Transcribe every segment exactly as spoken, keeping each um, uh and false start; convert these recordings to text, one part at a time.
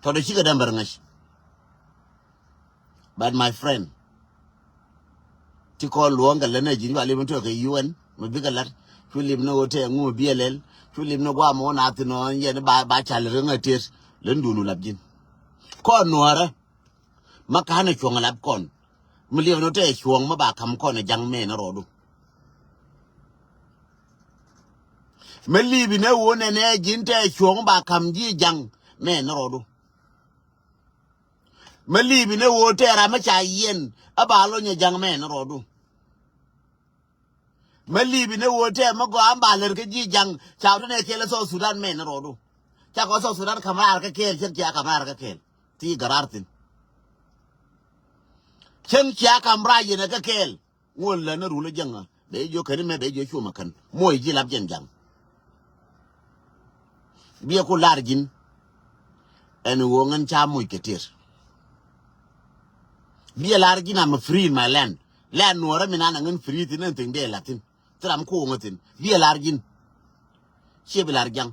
Tɔt ɛ cikɛ dämbär ŋäc. But my friend, ti kɔn luɔ̱ŋ kɛ lät nɛ ji̱n cua lip ni tuɔɔk kɛ U N mi bikɛ la̱t. Cu lip ni ɣöö tɛɛ ŋu biɛ lɛl. Cu lip ni guam ɣöö na thin ɣöö yɛn ba, ba cal ri ŋäc tëët. Lät dun wä lap ji̱n. Kɔn nuɔ̱ɔ̱rä. Ma ka̱n ɛ cuɔ̱ŋ lap kɔn. Mi lip ni tɛɛ cuɔ̱ŋ mi ba ka̱m kɔn ɛ ja̱ŋ mɛn rɔɔdu. Mi lip ni ɣöö nɛnɛ ji̱n tɛɛ cuɔ̱ŋ ba ka̱m ji̱ ja̱ŋ mɛn rɔɔdu. Mä li̱i̱p inɛ ɣöö tɛɛr amä ca yiɛn a ba lony a ja̱ŋ mɛn rɔɔdu. Mä li̱i̱p inɛ ɣöö tɛɛr mä gɔaa ba lär kä ji̱ ja̱ŋ ca wä tɛnɛ kɛɛl a South Sudan mɛn rɔɔdu. Ca kɔ South Sudan ka̱m raar kä kɛɛl cäŋ cia ka̱m raar kä kɛɛl. Ti gɛ raar thi̱n. Cäŋ cia ka̱m raar yɛn kä kɛɛl. Ŋuɔ̱n lä ni rul ɛ jäŋä bɛ jiök kɛn mɛ bɛ jiök cuɔ̱mä kän moc ji̱ lap jɛn ja̱ŋ. Biɛ ku lar ji̱n. Ɛn ɣöö ŋän ca moc kɛ tër. Biɛ lar ji̱n, I'm free in my land. Land nuɔ̱ɔ̱rä mi nan a ŋän free thi̱n ɛn thi̱n dee la̱t thi̱n. Thil ram ko̱o̱ŋä thi̱n. Biɛ lar ji̱n. Ciɛ bi lar ja̱ŋ.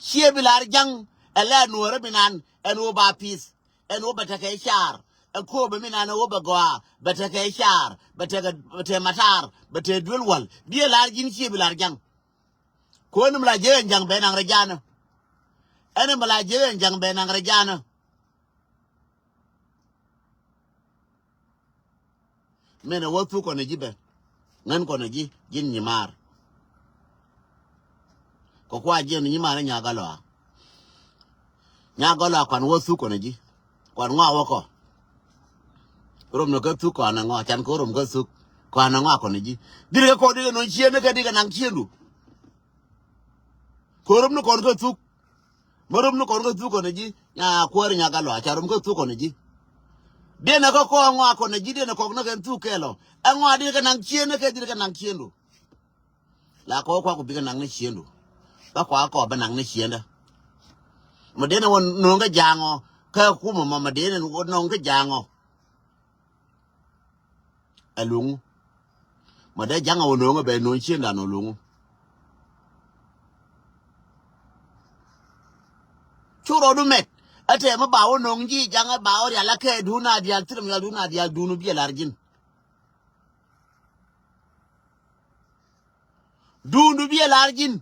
Ciɛ bi lar ja̱ŋ. Ɛ land nuɔ̱ɔ̱rä mi nan ɛn ɣöö ba peace. Ɛn wä bɛ tekɛ car. Ɛ ko̱o̱p ɛ mi nan ɛ wä bɛ gɔaa bɛ tekɛ car, bɛ tekɛ, bɛ tekɛ matar, bɛ tekɛ duel wal. Biɛ lar ji̱n ciɛ bi lar ja̱ŋ. Ko̱n mi la jiɛ ɛn ja̱ŋ bɛ naŋ rɛ ja̱nä. Ɛn mi la jiɛ ɛn ja̱ŋ bɛ naŋ rɛ ja̱nä. Mɛn ɛ wä thuk kɔn ɛ ji̱ bɛ. Ŋän kɔn ɛ ji̱, ji̱n nyimaar. Kɛ kua jiɛn nyimaar ɛ nyakä lɔa. Nyakä lɔa kuan wä thuk kɔn ɛ ji̱. Kuan ŋɔak wä kɔ. Rom ni kä thuk kɔn ɛ ŋɔak, can kɛ rom kä thuk. Kɔn ɛ ŋɔak kɔn ɛ ji̱. Dirɛ kɛ kɔn dikɛ nɔn ciëŋ ni kɛ dikɛ naŋ ciëŋdu. Kɛ rom ni kɔn kä thuk. Mä rom ni kɔn kä thuk kɔn ɛ ji̱, nya kuäär nyakä lɔa, ca rom kä thuk kɔn ɛ ji̱. Diɛn ɛ kä kɔn ŋɔak kɔn ɛ ji̱, diɛn ɛ kɔk ni kɛn thuk kɛɛl ɔ. Ɛ ŋɔak diɛn kɛ naŋ ciëŋ ni kɛ diɛn kɛ naŋ ciëŋdu. La kɔk kua ku bikɛ naŋ ni ciëŋdu. Bä kua kɔk bä naŋ ni ciëŋdä. Mɛ diɛn ɛ wä no̱o̱ŋ kä ja̱a̱ŋ ɔ, kä kumɛ mɔ mɛ diɛn ɛ wä no̱o̱ŋ kä ja̱a̱ŋ ɔ. Ɛ luŋu. Ma dee ja̱ŋ a wä no̱o̱ŋ ɛ bɛ no̱o̱ŋ cieŋdan ɔ luŋu. Cu rɔɔdu mɛt. Ɛ tɛɛ mi ba wä no̱o̱ŋ ji̱ ja̱ŋ ɛ ba wä rial a kɛ duun a diaal thilɛ mi rial duun a diaal duun biɛ lar ji̱n. Duundu biɛ lar ji̱n.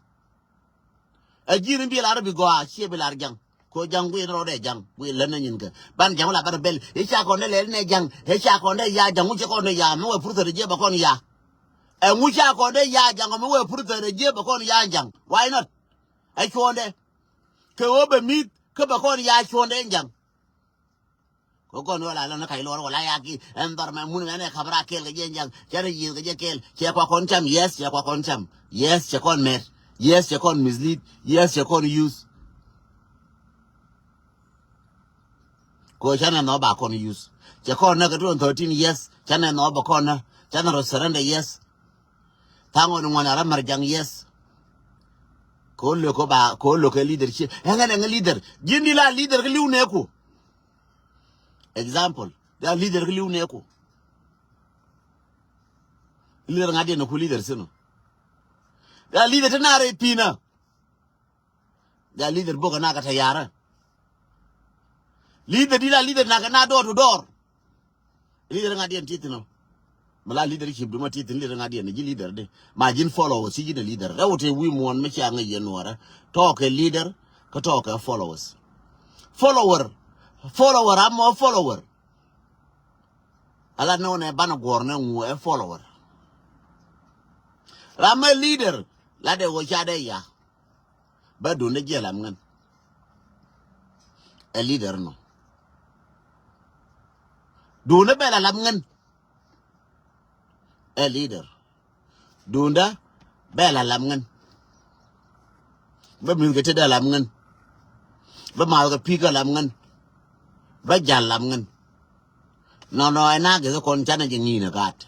Ɛ ji̱n bi lar bi gɔaa ciɛ bi lar ja̱ŋ. Ko ja̱ŋ guiy ni rɔɔdɛ ja̱ŋ guiy län ni nyin kɛ ban ja̱ŋ wala ban bɛl i̱ ca kɔn dee lɛl nɛ ja̱ŋ. I̱ ca kɔn dee ya ja̱ŋ ŋu ci kɔn dee ya mi wee purthɛ dee jiɛ bɛ kɔn ya. Ɛ ŋu ca kɔn dee ya ja̱ŋ mi wee purthɛ dee jiɛ bɛ kɔn ya ja̱ŋ. Why not? Ɛ cuɔ̱ɔ̱ndɛ. Kɛ ɣöö bɛ mi̱th kä bɛ kɔn ya cuɔ̱ɔ̱ndɛ ja̱ŋ. Kɛ kɔn wala lɔn kac lɔr wala ya ki ɛn dhɔr mɛ mun mɛ nɛ kabra kɛɛl kɛ jɛ ja̱ŋ. Cɛ rɛ yiëth kɛ jɛ kɛɛl cɛ kua kɔn cam. Yes, cɛ kua kɔn cam. Yes, cɛ kɔn mɛt. Yes, cɛ kɔn mislead. Yes, cɛ kɔn use. Kɛ canɛ nhɔ ba kɔn use. Cɛ kɔn nä kɛ twenty thirteen. Yes, canɛ nhɔ ba kɔn nä. Canɛ rɔ surrender. Yes. Thaŋ ɣɔn ŋuan ara mɛr ja̱ŋ. Yes. Kɛ ɣöö lo̱k kɛ ba kɛ ɣöö lo̱k kɛ leadership. Ɛŋɛ ɛŋɛ leader ji̱n di la leader kɛ li̱w nɛɛku. Example, dee a leader kä li̱w nɛɛku. Leader ŋa̱t diɛn ku leader thi̱n ɔ. Dee a leader te naar ɛ pi̱nä. Dee a leader bok ɛ nak ɛ tɛ̈ ya̱rä. Leader di̱t a leader nak ɛ na door to door. Leader ŋa̱t diɛn ti thi̱n ɔ. Mi la leadership du ma ti thi̱n leader ŋa̱t diɛn ji̱ leader di. Ma ji̱n followers ci ji̱n ɛ leader. Rɛw te wi̱i̱ muɔ̱ɔ̱n mi cia ŋäc yɛn nuɔɔrä. Tɔɔkɛ leader kä tɔɔkɛ followers. Follower. Follower amɔ follower. Ala nɔ nɛ banɛ guɔ̱r nɛ ŋu ɛ follower. Ram ɛ leader la dee wä ca dee ya. Bä duundä jiɛ lam ŋän. Ɛ leader nɔ. Duundä bɛ la lam ŋän. Ɛ leader. Duundä bɛ la lam ŋän. Bä mi̱th kɛ tetdä lam ŋän. Bä math kɛ pi̱i̱kä lam ŋän. Bä ja̱l lam ŋän. Nɔnɔ ɛ na geth kɔn canɛ jɛ ŋi̱i̱n ɛ gaat.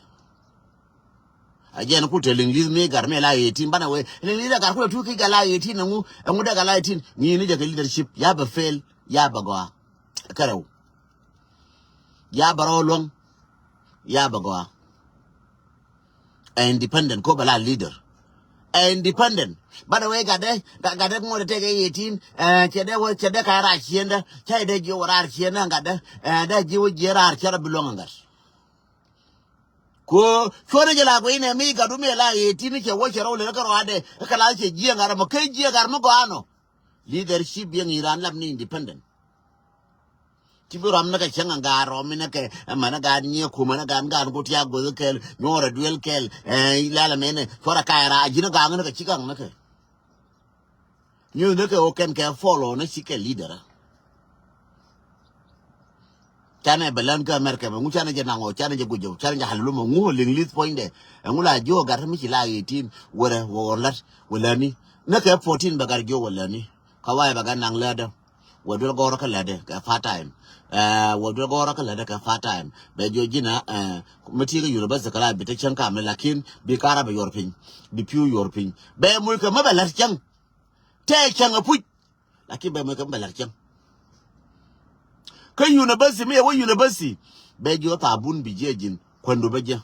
A jɛn ku te liŋ li̱th mi gar mi la eighteen banɛ wee liŋ li̱th a gar ku te tuuki ga la eighteen ɛŋu ɛŋu dɛ ga la eighteen ŋi̱i̱n ni jɛ kɛ leadership ya bɛ fail ya bɛ gɔaa. Kɛ rɛw. Ya bɛ rɔ luäŋ. Ya bɛ gɔaa. Ɛ independent ko bɛ la leader. Ɛ independent. But wee gatdɛ, gatdɛ ŋot tɛk ɛ eighteen, ɛ cɛ dee wä, cɛ dee ka raar ciendä, cɛ dee ji̱ wä raar ciendä gatdɛ, ɛ dee ji̱ wä jiɛ raar cɛ rɔ bi luäŋ gat. Ko cuɔ̱nɛ jɛ la guiy nɛ mi gat wä mi la eighteen cɛ wä cɛ rɔ wä lɛ kɛ rɔadɛ, kɛ la cɛ jiɛ gat mɔ, kɛ jiɛ gat mɔ gɔanɔ. Leadership yɛ ŋi̱i̱c raan lap ni independent. Ci bi rɔm ni kɛ cäŋ a gaat rɔm mi ni kɛ ɛmɛn a gaat nyiɛ kumɛ ni gaat gaat ku tiak guäth kɛl nyuɔrɛ duel kɛl. Ɛ lɛl ɛmɛn cuɔrɛ ka̱a̱c raar ji̱n a ga̱a̱ŋ ni kɛ ci ga̱a̱ŋ ni kɛ. Nyuth ni kɛ wä kɛn kɛ follow ni ci kɛ leader. Canɛ bɛ län kä America mɛ ŋu canɛ jɛ naŋ ɔ canɛ jɛ guic ɔ canɛ jɛ hal lumɔ ŋu liŋ lith puɔ̱nydɛ. Ɛŋu la jiö gat mi ci la eighteen wärɛ wä wä lät wä läni. Ni kɛ fourteen bɛ gat jiö wä läni. Ka wayɛ bɛ gat naŋ lätdä. Wä duel gɔrä kä lätdɛ kɛ part time. Ɛ wä duel gɔrä kä lätdɛ kɛ part time bɛ jiö ji̱n a ɛ mi ti kä university kɛ la bi te cäŋ kamɛ lakin bi kara bɛ yuɔr piny. Bi piu yuɔr piny bɛ muc kɛ mi bɛ lät cäŋ. Tɛ cäŋ a puc. Lakin bɛ mɛ kɛ bɛ lɛr cäŋ. Kä university mi yɛ wä university bɛ jiɔ thabun bi jiɛ ji̱n kuändu bä jiɛ.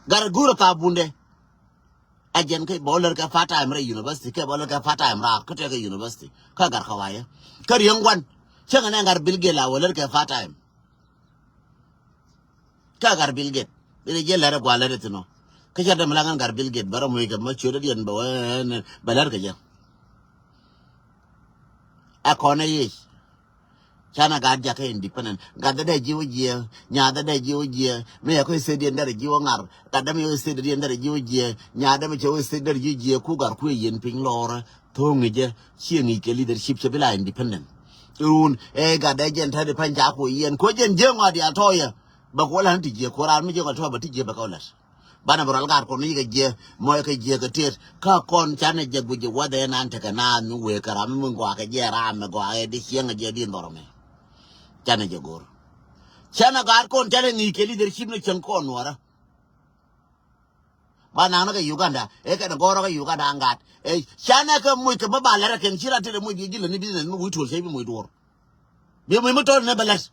Gat go̱o̱rä thabundɛ. A jɛn kä bä wä lär kɛ part time rɛ university kɛ bä wä lär kɛ part time raap kä tɛkɛ university kä gat kɛ wayɛ. Kä riäŋ guan cäŋɛ nɛ gat Bill Gates la wä lär kɛ part time. Kä gat Bill Gates dee jɛ lɛr ɛ gua lɛr ɛ thin ɔ. Kä cɛ däm la ŋän gat Bill Gates bɛ rɔ muc kɛ mä ciötdä diɛn bɛ wä bɛ lɛr kɛ jɛ. Ɛ kɔn ɛ yic. Canɛ gat jakä independent gat dee dee ji̱ wä jiɛ. Nyath dee dee ji̱ wä jiɛ. Mi yɛ kä state diɛn dee ji̱ wä ŋar gat däm yɛ state diɛn dee ji̱ wä jiɛ. Nyath däm cɛ wä state dee ji̱ jiɛ ku gat kuɛ yɛn piny lɔrä. Tho̱o̱ŋ ŋi̱cä ciɛ ŋi̱c kɛ leadership cɛ bi la independent. Run ɛ gat dee jɛn täti pa̱ny ca ku yɛn kuɔ jɛn jiɛ ŋɔa diaal tɔɔyä. Bɛ kuɔ lan ti jiɛ kuɔ raan mi jiɛ ŋɔa tɔɔyä bɛ ti jiɛ bɛ kɛ wä lät. Banɛ bɛ rɔl gat kuɔn mi jiɛ kɛ jiɛ mɔc kɛ jiɛ kɛ tiet kä kɔn canɛ jɛ guic jɛ wädhɛ nan tekɛ naath mi wëë kɛ ram mi ŋɔa kɛ jiɛ ram mi gɔaa ɛ di cieŋ kɛ jiɛ di nhɔrɔ mɛ. Canɛ jɛ go̱r canɛ gat kɔn canɛ ŋi̱i̱c kɛ leadership ni cäŋ kɔn nuɔrä. Ba naŋ ni kɛ Uganda ɛ kɛn gɔrɔ kɛ Uganda aŋ gat ɛ canɛ kɛ muc kɛ mi ba lɛr kɛn ci ran tëë muc ji̱ ji̱ lɛ ni business mi wi̱i̱ tuɔl cɛ bi muc duɔr. Bi muc mi tɔl ni bɛ lɛt.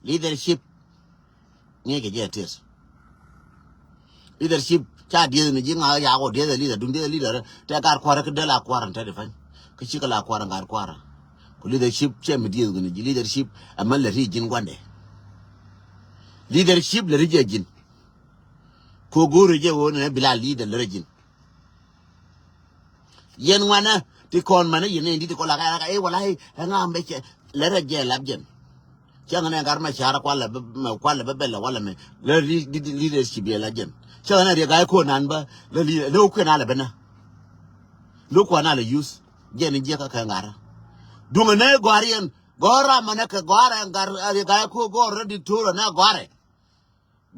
Leadership ŋi̱i̱c kɛ jiɛ tit. Leadership ca dieth ni ji̱ ŋa̱ yak wä dieth ɛ leader duŋ dieth ɛ leader tɛ gat kuarɛ kä dee la kuarɛ tɛ di pany. Kä cikɛ la kuarɛ gat kuarɛ. Ku leadership cɛ mi dieth kɛ ni ji̱ leadership. Ɛmɛ lɛ ri ji̱n guandɛ. Leadership lɛ ri jɛ ji̱n. Ko go̱o̱rɛ jɛ ɣöö nɛ bi la leader lɛ ri ji̱n. Yɛn ŋuanä ti kɔn mänä yɛn ni ti kɔn la ka ka ɛ wala ɛ ŋa mɛ cɛ lɛ rɛ jɛ lap jɛn. Cäŋ nɛ gat mɛ car kualɛ bɛ mɛ kualɛ bɛ bɛlɛ wala mɛ lɛ leadership yɛ lap jɛn. Cäŋ nɛ riɛ ga̱a̱c kuɔn nan bä lɛ li lɛ wä kuɛn alɛ bɛ nä. Lɛ wä kuɛn alɛ use jɛn jiɛ kä kɛ ŋa̱rä. Duŋɛ nɛ gɔ̱a̱r yɛn gɔ̱a̱r ram mänä kɛ gɔ̱a̱r ɛ ŋa̱r riɛ ga̱a̱c kuɔn gɔ̱a̱r rɛ diktor nɛ gɔ̱a̱rɛ.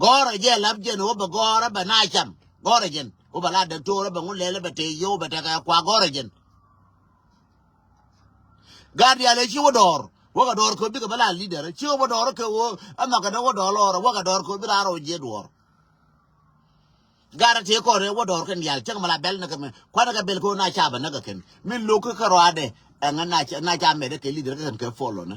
Gɔ̱rä jɛ lap jɛn wä bɛ gɔ̱rä bɛ na cam. Gɔ̱rä jɛn wä bɛ la däktor bɛ ŋun lɛl bɛ tëë yio̱w bɛ tɛkɛ kua gɔ̱rä jɛn. Gat diaal ɛ ci wä dɔɔr wä kɛ dɔɔr kɛ bikɛ bä la leader ci wä dɔɔr kɛ wä. Ɛmɛ kɛ dee wä dɔɔr lɔɔr wä kɛ dɔɔr kɛ bi raar wä jiɛ duɔɔr. Gat ɛ tëë kɔn ɛ wä dɔɔr kɛn diaal cäŋ mɛ la bɛl ni kɛ mɛ kuanɛ kɛ bɛl kɛ wä na ca bɛ näk kɛ kɛn. Min lo̱k kä kɛ rɔadɛ ɛŋɛ na ca mɛt ɛ kɛ leader kɛ kɛn kɛ follow ni.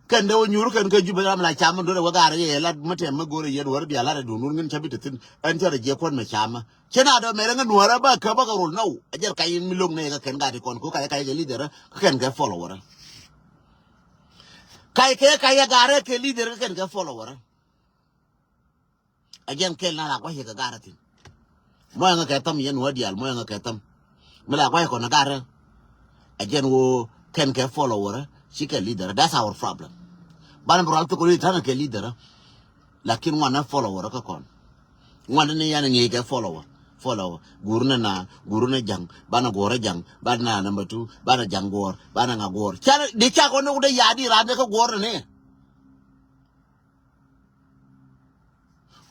Kɛn dee wä nyuur kɛn kä Jubɛ ram la cam mi duɔ̱r ɛ wä gaar yɛ lat mi tɛm mi go̱r ɛ yɛn wär bia lat ɛ duun wun ŋin ca bi te thi̱n. Ɛn cä rɔ jiɛ kuɔn mɛ cam mi cɛ na dɔ̱ mɛrɛ ŋä nuɔrä bä kä bä kɛ rol nɔw ɛ jɛr kac in mi lo̱k nɛ kɛ kɛn gat ikɔn ko kac kac kɛ lidɛrä kä kɛn kɛ fɔlɔ wärä. Kac kɛ kac ɛ gaarä kɛ lidɛrä kä kɛn kɛ fɔlɔ wärä. A jɛn kɛl na la gua̱c yɛ kɛ garä thi̱n. Mɔyɛ ŋä kɛ thäm yɛn wä diaal mɔyɛ ŋä kɛ thäm. Mi la gua̱c kɔn garä. A jɛn wä kɛn kɛ follower ci kɛ leader. That's our problem. Banɛ bi rual thok ri tha̱a̱ŋ kɛ leader. Lakin ŋuanɛ follower kä kɔn. Ŋuanɛ ni yan ŋi̱i̱c kɛ follower. Follower gurunɛ na gurunɛ ja̱ŋ banɛ guɔrɛ ja̱ŋ banɛ na number two banɛ ja̱ŋ guɔr banɛ ŋa guɔr. Canɛ di cakɔ ni wudɛ ya̱a̱ di randɛ kä guɔr ni.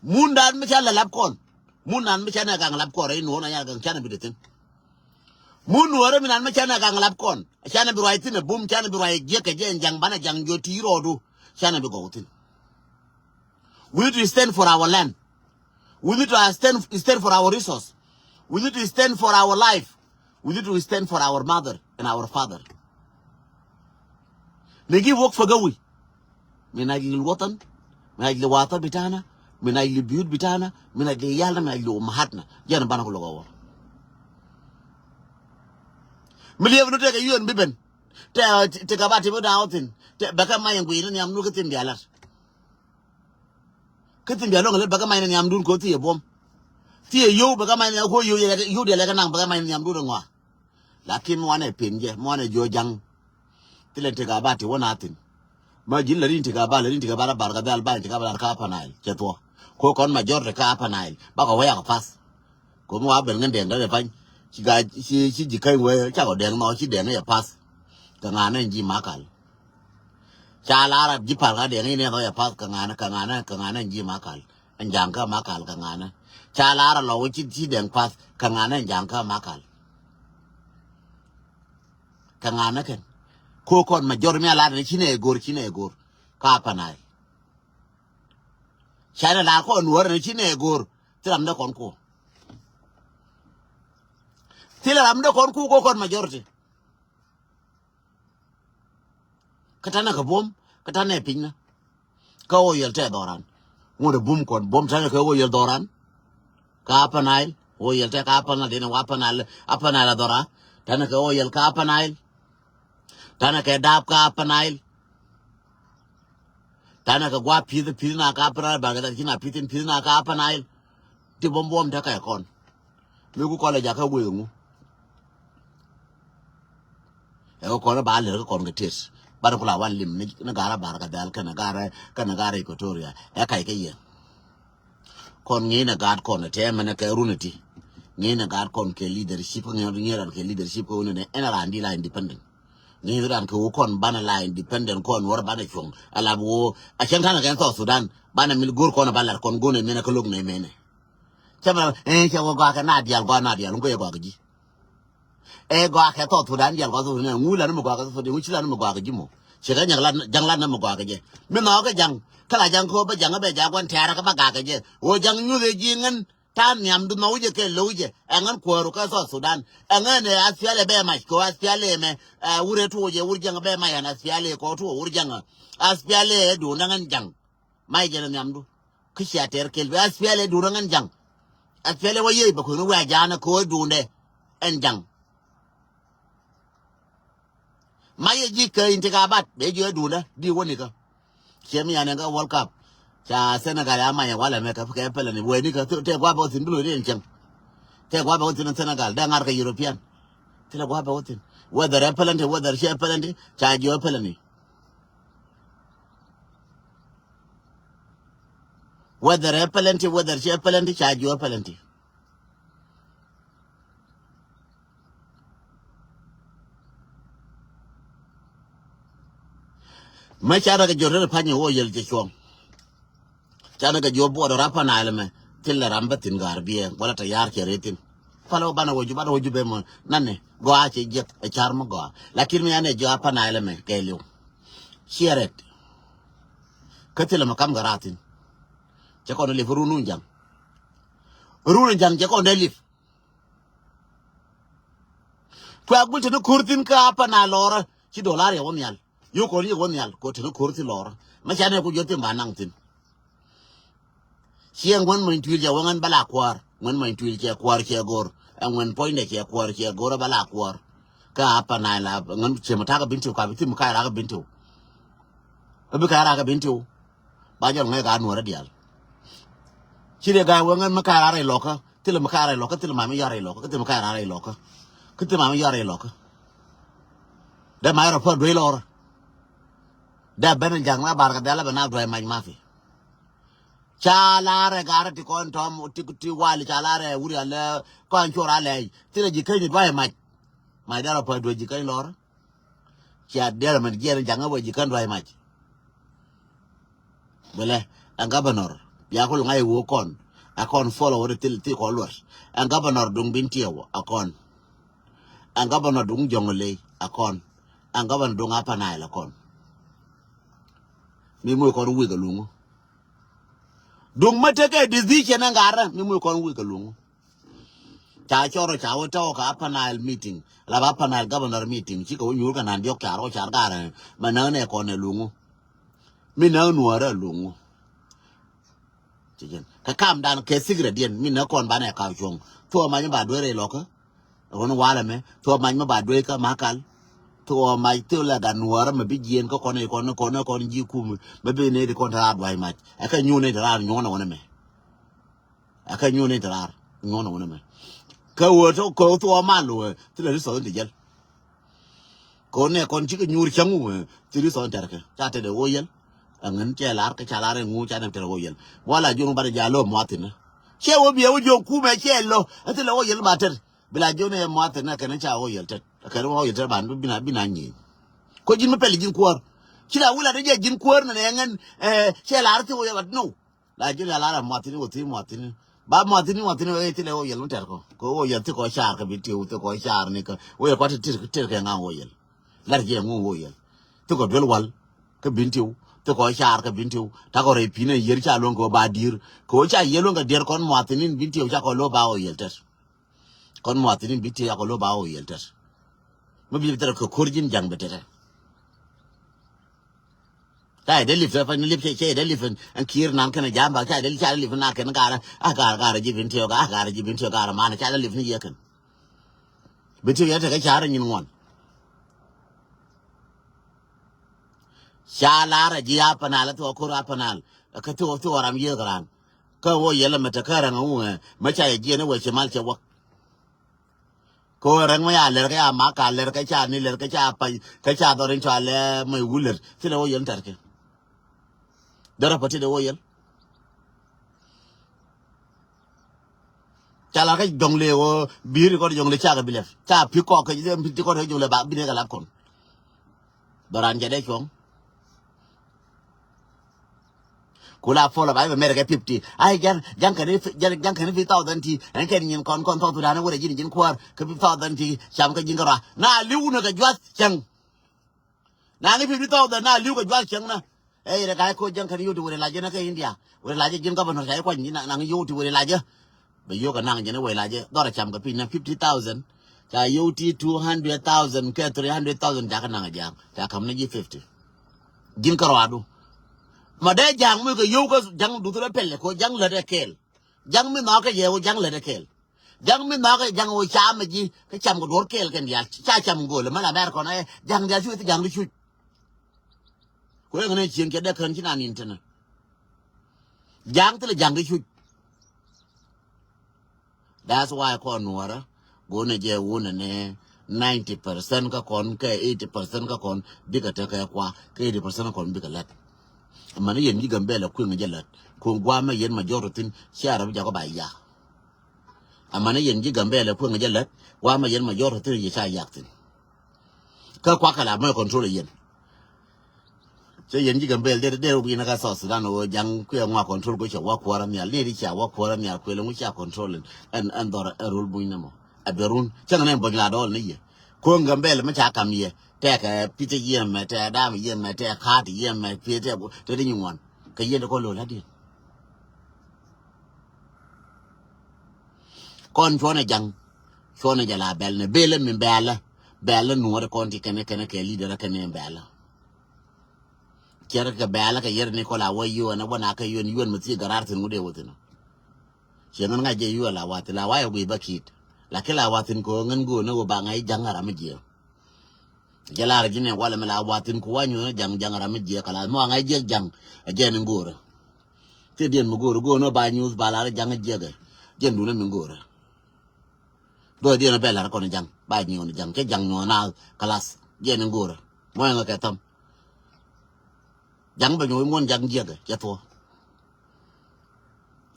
Mun dan mi ca lɛ lap kɔn. Mun dan mi ca nɛ gaŋ lap kɔn rɛy nuɔr na yal gaŋ ca nɛ bi de thin. Mun nuɔrɛ mi dan mi ca nɛ gaŋ lap kɔn ca nɛ bi ruac thin ɛ bum ca nɛ bi ruac jiɛk kɛ jɛ ɛn jaŋ banɛ jaŋ jɔ ti rɔɔdu. Ca nɛ bi gɔw thin. We need to stand for our land. We need to stand, stand for our resource. We need to stand for our life. We need to stand for our mother and our father. Ni gi wok fäkä wi̱i̱. Min ajli wathan, min ajli watha bitana, min ajli biyut bitana, min ajli iyalna, min ajli umahatna. Jana bana kulo gawa. Milief nu teke yuen biben. Te, te kaba te bi daw thin. Te baka mayen gwi ni amnu ke thin bialat. Ke thin bialong le baka mayen ni amdun ko thiye bom. Thiye yo baka mayen ko yo yo de le ka nang baka mayen ni amdun ngwa. Lakin mɔnɛ pin jɛ, mɔnɛ jiɔ jaŋ. Thilɛ ti ka ba ti wä na thin. Ma ji̱n la rin ti ka ba, la rin ti ka ba la bar ka dhal ba ti ka ba la ka Upper Nile. Cɛ thuɔ. Ko kɔn majority ka Upper Nile. Ba kɔ wä yak path. Ko mi wa ben ŋän dɛŋ dɔdɛ pany. Ci ga, ci, ci ji̱ käny wee, ca kɔ dɛŋ nɔ, ci dɛŋ yɛ path. Kɛ ŋanɛ ji̱ Makal. Ca la Arab ji̱ pal ka dɛŋ inɛ nɔ yɛ path, kɛ ŋanɛ, kɛ ŋanɛ, kɛ ŋanɛ ji̱ Makal. Ɛn ja̱ŋ kä Makal kɛ ŋanɛ. Ca lar a lɔ wä ci, ci dɛŋ path kɛ ŋanɛ ɛn ja̱ŋ kä Makal. Kɛ ŋanɛ kɛn. Ko kɔn ma jɔr mi a lar ni ci nɛ go̱r, ci nɛ go̱r. Ka Upper Nile. Ca nɛ lar kɔn nuɔr ni ci nɛ go̱r. Thil ram dee kɔn ko. Thil ram dee kɔn ko, ko kɔn ma jɔr ti. Kä tanɛ kɛ buɔ̱m, kä tanɛ piny na. Kä ɣöö yɛl tɛ dhɔran. Ŋut ɛ bum kɔn buɔ̱m tanɛ kɛ ɣöö yɛl dhɔran. Kä Upper Nile, ɣöö yɛl tɛ kä Upper Nile, dini wa Upper Nile, Upper Nile a dhɔran. Tanɛ kɛ ɣöö yɛl kä Upper Nile. Tanɛ kɛ daap kä Upper Nile. Tanɛ kɛ gua̱a̱ pi̱th, pi̱th na kä Upper Nile, barkɛ that ci na pi̱th in pi̱th na kä Upper Nile. Ti buɔ̱m buɔ̱m te kɛ kɔn. Mi ku kɔlɛ jakä wek ŋu. Ɛ kɔn ba lɛr kä kɔn kɛ tet. Ban ku la wan lim ni, ni garɛ bar kɛ dhal kɛnɛ garɛ, kɛnɛ garɛ Equatoria. Ɛ kac kɛ yɛ. Kɔn ŋi̱i̱nɛ gaat kɔn ɛ tɛmɛ nɛ kɛ run ɛ ti. Ŋi̱i̱nɛ gaat kɔn kɛ leadership, ŋi̱i̱nɛ ran kɛ leadership kɛ wunɛ nɛ ɛn ran di la independent. Ŋi̱i̱nɛ ran kɛ wä kɔn banɛ la independent kɔn wär banɛ cuɔ̱ŋ. Ɛ la bi wä a cɛŋ tanɛ kɛ South Sudan. Banɛ mil go̱r kɔn ɛ ba lat kɔn go̱n ɛ mɛnɛ kä lo̱k nɛ mɛnɛ. Cɛ mɛ ɛ cɛ wä gɔakɛ na dial gɔa na dial ŋukä yɛ gɔakɛ ji̱. Ɛ gɔakɛ South Sudan dial gɔakɛ South Sudan ŋu lan mi gɔakɛ South Sudan ŋu ci lan mi gɔakɛ ji̱ mɔ. Cɛ kɛ nyɛk lan jaŋ lan mi gɔakɛ jɛ. Mi nhɔɔkɛ jaŋ kä la jaŋ kä bä jaŋ bɛ jaak guan tɛɛrɛ kä bä gakɛ jɛ. Wä jaŋ nyuth ɛ ji̱ ŋän ta̱a̱ nhiam du nhɔw jɛ kɛ lo̱w jɛ. Ɛ ŋän kuääru kä South Sudan. Ɛ ŋän ɛ aspial ɛ bɛ mac kɛ aspial ɛ mɛ. Ɛ wur ɛ tuɔɔc ɛ wur jaŋ bɛ mac ɛn aspial ɛ kɔ tuɔɔc wur jaŋ. Aspial ɛ duundä ŋän jaŋ. May jɛn nhiamdu. Kä cia tɛr kel bi aspial ɛ duundä ŋän jaŋ. Aspial ɛ wä yiey bɛ kueni wɛ a ja̱a̱nä kɛ wä duundɛ ɛn jaŋ. May ɛ ji̱ kä inti ka bat bɛ ji̱ ɛ duundä di wä nikä. Ciɛ mi yan ɛn kä World Cup. Ca Senegal ya may ɛ walɛ mɛ kɛ kɛ pɛlɛ ni wee nikä tɛ gua̱ bɛ wä thin bi lo̱c ri ɛn cɛŋ. Tɛ gua̱ bɛ wä thin ɛn Senegal dɛ ŋa̱r kɛ European. Thilɛ gua̱ bɛ wä thin whether ɛ pɛlɛnti whether ciɛ pɛlɛnti ca ji̱ ɛ pɛlɛni. Whether ɛ pɛlɛnti whether ci ɛ pɛlɛnti ca jiɔ pɛlɛnti. Mɛ ca rɛ kɛ jiɔ rɛ pany wä yɛl jɛ cuɔŋ. Ca rɛ kɛ jiɔ buɔt rɛ panal mɛ thil ram bä thin gar biɛ wala ta yar cɛ rɛ thin. Palo banɛ wä ju banɛ wä ju bɛ mɔ nanɛ gɔaa cɛ jiɛk ɛ car mɔ gɔaa lakin mɛ anɛ jiɔ panal mɛ kɛ liw. Ciɛ rɛt. Kä thilɛ mɛ kam kɛ raathin. Cɛ kɔn lip run wun jaŋ. Run jaŋ cɛ kɔn dee lip. Kua gul tini ko̱r thin kä apa na lɔrä ci dolar yɛ wä nhial. Yo kɔn yɛ wä nhial kɔ tini ko̱r thin lɔrä mɛ ca nɛ ku jɔ thin ba naŋ thin. Ciɛ ŋuɛn mɔny tuil cɛ wä ŋän bä la kuäär. Ŋuɛn mɔny tuil cɛ kuäär cɛ go̱r. Ɛ ŋuɛn puɔ̱nydɛ cɛ kuäär cɛ go̱r ɛ bä la kuäär. Kä a pa na la ŋän cɛ mɛ takä bin tiw ka bi thim ka rak bin tiw. Ɛ bi ka rak bin tiw. Ba jɔl ŋäc ka nuɔrä diaal. Ci dee ga̱a̱c wä ŋän mɛ ka rak rɛy lɔkä thilɛ mɛ ka rak rɛy lɔkä thilɛ mam mi yɔr rɛy lɔkä kä thilɛ mɛ ka rak rɛy lɔkä. Kä thilɛ mam mi yɔr rɛy lɔkä. Dee ma yɔr rɔ pär duey lɔrä. Dee ben ja̱ŋ na bar kɛ dhɛl a ben na duey mac mafi. Ca laarɛ garɛ ti kɔn tɔm ti ti wali ca laarɛ wuri alɛ kɔn cor alɛ. Thilɛ ji̱ keny ni duay mac. Mac dɛl ɔ pä duay ji̱ keny lɔr. Cia diɛl mɛn jiɛn jaŋä wä ji̱ keny duay mac. Bɛlɛ ɛn governor bia kul ŋa̱c wä kɔn. Ɛ kɔn follow wä ti thil thi kɔn luɔt. Ɛn governor duŋ bin tiɛw ɛ kɔn. Ɛn governor duŋ jɔŋ ley ɛ kɔn. Ɛn governor duŋ a panail ɛ kɔn. Mi muc kɔn wik ɛ luŋu. Duŋ mä tekɛ decision ɛn garä mi muc kɔn wik ɛ luŋu. Ca cɔr ca wä tɔk kɛ Upper Nile meeting la ba Upper Nile governor meeting cikɛ wä nyuur kɛ nan diɔk car wä car garä mɛ näk nɛ kɔn ɛ luŋu. Mi na nuɔrä luŋu. Kä kam dan kɛ secret diɛn mi na kɔn banɛ kaw cuɔŋ. Thuɔ mac mi ba duee rɛy lɔkä. Run walɛ mɛ thuɔ mac mi ba duee kä makal. Thuɔ mac thuɔ lɛ gan nuɔrä mɛ bi jiɛn kä kɔn kɔn kɔn kɔn ji̱ kum. Mɛ bi ne di kɔn tɛ raar duay mac ɛ kɛ nyuun ne tɛ raar nyuɔn wä nɛ mɛ. Ɛ kɛ nyuun ni ti raar nyuun wä ni mɛ. Kä wee tɔ kɛ thuɔɔ mal wee thilɛ ri sɔth in ti jɛl. Kɛ wä nɛ kɔn cikɛ nyuur cäŋ wee thil ri sɔth in tɛrkɛ ca tɛt ɛ wä yɛl. Ɛ ŋän cɛ lar kä ca lar in ŋu ca nɛ tɛt ɛ wä yɛl. Wala jiɔn banɛ ja lo̱ muathin ni cɛ wä biɛ wä jiɔn kumɛ cɛ lo̱ ɛ thilɛ wä yɛl ba tɛt. Bi la jiɔn ɛ muathin ni kɛn ca wä yɛl tɛt kɛn wä yɛl tɛt ban bi na bi na nyieny. Ko ji̱n mi pɛl ji̱n kuäär. Ci la wila dee jɛ ji̱n kuäär nɛ nɛ ŋän ɛ cɛ lar thil wä yɛl ba no. La ji̱n la lar a muathini wä thi̱n muathini. Ba muathini muathini wä thilɛ wä yɛl mi tɛr kɔ kɛ wä yɛl thikɔ car kɛ bi tiw thikɔ car ni kɛ wä yɛl kɔ ti tir tir kɛ ŋa̱ŋ wä yɛl. Lar jiɛ ŋu wä yɛl thikɔ duel wal kɛ bin tiw thikɔ car kɛ bin tiw. Takɔ rɛy pi̱n ɛ yɛr ca luɔ̱ŋ kɛ wä ba di̱i̱r kɛ wä ca yɛl luɔ̱ŋ kɛ diɛr kɔn muathini bin tiw ca kɔ lo̱ ba wä yɛl tɛr. Kɔn muathini bin tiw ca kɔ lo̱ ba wä yɛl tɛr. Mi bi tɛr kɛ ko̱r ji̱n ja̱ŋ bi tɛtɛ. Ca yɛ dee lip tɛ pa ni lip cɛ cɛ yɛ dee lip ɛn kiir nan kɛn jam ba ca yɛ dee ca dee lip na kɛn garɛ a garɛ garɛ ji̱ bin tiɔ garɛ ji̱ bin tiɔ garɛ man ca dee lip ni yɛ kɛn. Bin tiɔ yɛ tekɛ carɛ nyin ŋuan. Ca larɛ ji̱ a panal a thuɔ ko̱r a panal kä thuɔ thuɔ ram yiëë kɛ ran. Kä wä yɛlɛ mɛ tekɛ rɛŋ a wuŋɛ mɛ ca yɛ jiɛn a wee ci mal cɛ wäk. Ko rɛŋ mi ya lɛr kä ya mak ka lɛr kä ca ni lɛr kä ca pay kä ca dhɔr in cua lɛ mi wulɛr thilɛ wä yɛl tɛr kɛ. Dɛrɛ pä ti dɛ wä yɛl. Ca lar kä jɔŋ le wä bi̱i̱ri kɔn jɔŋ le ca kɛ bi lɛr ca pi kɔk kɛ ti kɔn jɔŋ le ba bi ne kɛ lat kɔn. Bɛ ran jɛ dee cuɔ̱ŋ. Ku la follow ba i̱ bɛ mɛr kɛ fifty. Ai ja̱ŋ ja̱ŋ kɛn i̱ ja̱ŋ ja̱ŋ kɛn i̱ fifty thousand ti ɛn kɛn nyin kɔn kɔn thɔk thu da̱n i̱ wurɛ ji̱n ji̱n kuäär kɛ fifty thousand ti cam kɛ ji̱n kɛ rɔa. Na li̱w ni kɛ juath cäŋ. Na ni fifty thousand na li̱w kɛ juath cäŋ na. Ɛ irɛ ka i̱ koc ja̱ŋ kɛn i̱ yot ti wurɛ lajɛ na kɛ India wurɛ lajɛ ji̱n governor ca i̱ kuany ji̱n naŋ i̱ yot ti wurɛ lajɛ. Bɛ yio̱k ɛ naŋ jɛn i̱ wec la jɛ dhɔr ɛ cam kɛ piny na fifty thousand. Ca yio̱w ti two hundred thousand kɛ three hundred thousand ca kɛ naŋ ɛ ja̱a̱ŋ ca ka̱m ni ji̱ fifty. Ji̱n kärɔadu. Ma dee ja̱a̱ŋ mi kɛ yio̱w kä ja̱ŋ duth rɛ pɛl kɛ ja̱ŋ lät ɛ kɛɛl. Ja̱ŋ mi nhɔakä yɛ wä ja̱ŋ lät ɛ kɛɛl. Ja̱ŋ mi nhɔakä ja̱ŋ wä cam ɛ ji̱ kä cam kɛ duɔ̱r kɛɛl kɛn diaal ca cam go̱o̱l ɛ mɛn la bɛr kɔn ɛ ja̱ŋ diaal cuc ɛ thi ja̱ŋ di cuc. Kuɛ ŋän ɛ cieŋ cɛ dee kän ci nan in tɛnɛ. Ja̱a̱ŋ thilɛ ja̱ŋ di cuc. That's why kɔn nuɔrä gonɛ jɛ wunɛ nɛ ninety percent kä kɔn kɛ eighty percent kä kɔn bikɛ tekɛ kua kɛ eighty percent kä kɔn bikɛ lät. Amäni yɛn ji̱ Gambɛlɛ kueŋ jɛ lät kun guamɛ yɛn ma jɔr thin cia rɛ bi jakɔ ba yak. Amäni yɛn ji̱ Gambɛlɛ kueŋ jɛ lät guamɛ yɛn ma jɔr thin yɛ ca yak thin. Kä kuak kɛ la mɛ control yɛn. Cɛ yɛn ji̱ Gambɛl der der wi̱n kä South Sudan wä ja̱ŋ kuɛ ŋua control kuɛ cɛ wä kuɔrä nhial ni di cia wä kuɔrä nhial kuɛ lɛŋu cia control ɛn ɛn dhɔr ɛ rul buny ni mɔ. Ɛ bɛ run cɛ ŋɛ nɛ buny la dɔɔl ni yɛ. Kuɛ Gambɛl mi ca kam yɛ tɛkɛ pi̱cɛ yɛ mɛ tɛ dam yɛ mɛ tɛ kaat yɛ mɛ pi̱cɛ tɛ tɛ di nyi ŋuan kɛ yɛn di kɔ lo̱l adiɛn. Kɔn cuɔnɛ ja̱ŋ cuɔnɛ jɛ la bɛl ni belɛ mi bɛlɛ bɛlɛ nuɔrɛ kɔn ti kɛnɛ kɛnɛ kɛ leader kɛnɛ bɛlɛ. Cɛr kɛ bɛlɛ kɛ yɛr ni kɔla wä yuɔn ɛ wä na kɛ yuɔn yuɔn mi thii gɛ rar thin ŋut ɛ wä thin. Ciɛ ŋän ŋa̱c jɛ yuɔn la wath la wa yɛ guiy bä ki̱i̱t. Lakin la wath thin kɛ ɣöö ŋän go̱o̱n ɛ wä ba ŋa̱c ja̱ŋ ram mi jiɛ. Jɛ lar ji̱n ɛ walɛ mi la wath thin ku wa nyuɔn ɛ ja̱ŋ ja̱ŋ ram mi jiɛ kɛ la mi wa ŋa̱c jiɛk ja̱ŋ ɛ jɛn in go̱o̱rä. Thil diɛn mi go̱o̱rä go̱o̱n ɛ ba nyuuth ba lar ja̱ŋ ɛ jiɛk ɛ jɛn duun ɛ mi go̱o̱rä. Duɔ̱ɔ̱cdiɛn bɛ la̱r kɔn ja̱ŋ ba nyuɔ̱ɔ̱n ja̱ŋ cä ja̱ŋ nyuɔ̱ɔ̱n a kalas jiɛn in go̱o̱rä. Muɔ̱ɔ̱ŋ kɛ thäm ja̱ŋ bɛ nyuɔ̱ɔ̱n muɔ̱ɔ̱n ja̱ŋ jiäkɛ cɛ thuɔ̱ɔ̱.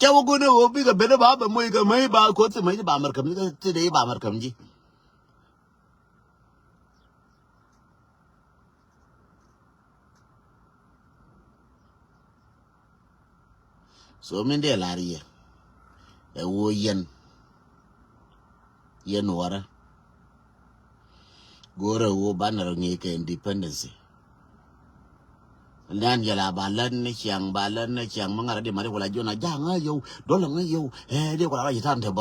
Cɛ wä go̱n ɛ ɣöö bikɛ ben ɛ ba bɛ moc kɛ mäc ba koth thil mäc ba mɛr käm ji̱ kä thil dee ba mɛr käm ji̱. So min dee lar yɛ ɛ woo yɛn yɛn wärä. Go̱o̱rä woo banɛ rɔ ŋi̱i̱c kɛ independency. Lɛn yɛla ba lät ni ciaŋ ba lät ni ciaŋ mi ŋa̱rä di mari wala jiɔn a ja̱ ŋä yio̱w dɔl ŋä yio̱w. Ɛ di wala rɔ ci ta̱a̱n te